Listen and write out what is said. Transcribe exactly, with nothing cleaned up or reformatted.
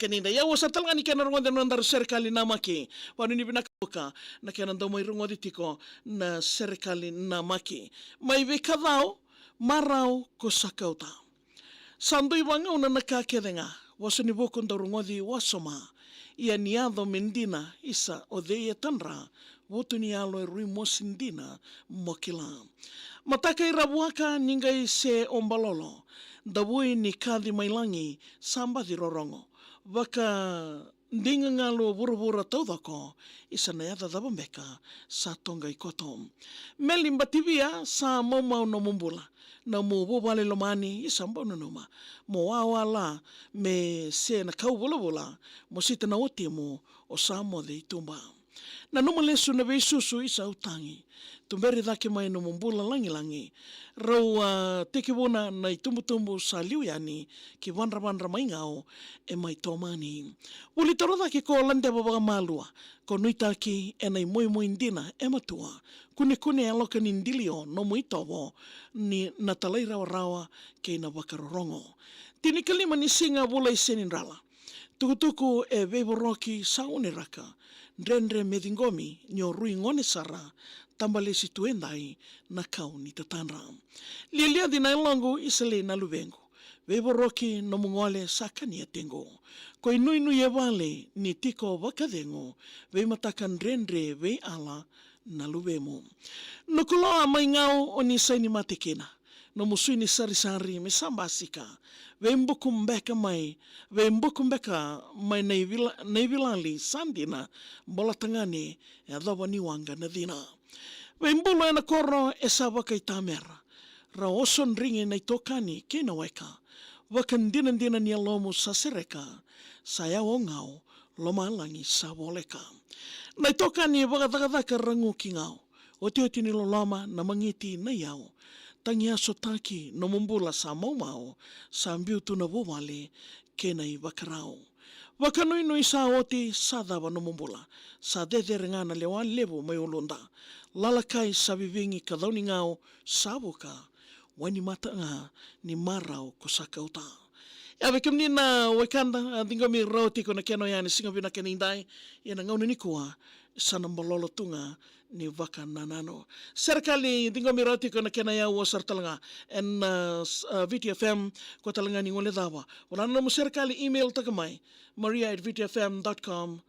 Kena idai, au sa tale ga ni kena rogoci na nodaru serekali namaki. Vanuinui vinaka vuka na kena dau mai rogoci tiko na serekali namaki. Mai Veikacao, marau ko Sakauta. Sa dui vagauna na ka kece ga, vosa ni vuku dau rogoci wasoma. Ia ni yaco me dina, isa o cei e tadra, vutu ni yalo e rui mosi dina mo kila. Mataka i Ravuaka ni qai se o balolo, davui ni kaci mai lagi sa baci rorogo. Vaka digagalu vuravura taucoko, isa na yaca cava beka sa toqai koto. Meli Bativia sa maumau nomu bula, nomu vuvale lomani isa bau nanuma. Mo wawa la me se na kau vulavula, mo sita na watimu o sa moce i tuba. Nanuma lesu na veisusu isa au tagi. Tuberi cake mai nomu bula lagilagi. Rau a tekivuna na itubutubu sa liu yani ki vadravadra mai Gau e mai tomani. Vuli toro cake ko ladeva vakamalua, ko nuitaki ena imoimoi dina e matua. Kunekune yaloka ni dilio nomu itovo ni na talairawarawa kei na vakarorogo. Tinikalima ni siga vula i Senidrala. Tukutuku e veivoroki sa uniraka. Dredre me ciqomi ni o rui gone sara. Tabalesi tu edai na kau ni tatadra. Lialiaci na yaloqu isa lei na luvequ. Veivoroki nomu gole sa kania tequ. Ko inuinui e vale ni tiko vakacegu. Veimataka dredre veiala na luvemu. Nukuloa mai Gau o ni saini mate kina. Nomu sui ni sarisari me sa basika. Veibuku beka mai, veibuku beka mai na ivila-, na ivilali sa dina. Bola tagane, yacova ni waqa na cina. Veibulu ena koro e sa vakaitamera. Ra osodrigi na itokani kei na weka. Vakadinadina ni yalomu sa sereka. Sa yawa o Gau, lomalagi sa voleka. Na itokani vakacakacaka ra gu ki Gau. Otioti ni loloma na magiti na iyau. Tagiasotaki nomu bula sa maumau, sa biu tu na vuvale kei na ivakarau. Vakanuinui sa oti sa cava nomu bula, sa cecere ga na lewa levu mai uluda. Lalakai sa vivigi ka cau ni Gau sa vuka, wainimata ga ni marau ko Sakauta. Ia vei kemuni na wekada, a, ciqomi rawa tiko na kena oya ni siga vinaka ni dai, ia na gauna nikua sa na balolo tu ga ni vakanananu. Serekali ciqomi rawa tiko na kena iyau sara tale ga ena, a, s-, a, V T F M, ko tale ga ni gole cava. Vola na nomu serekali, email taka mai, maria at V T F M dot com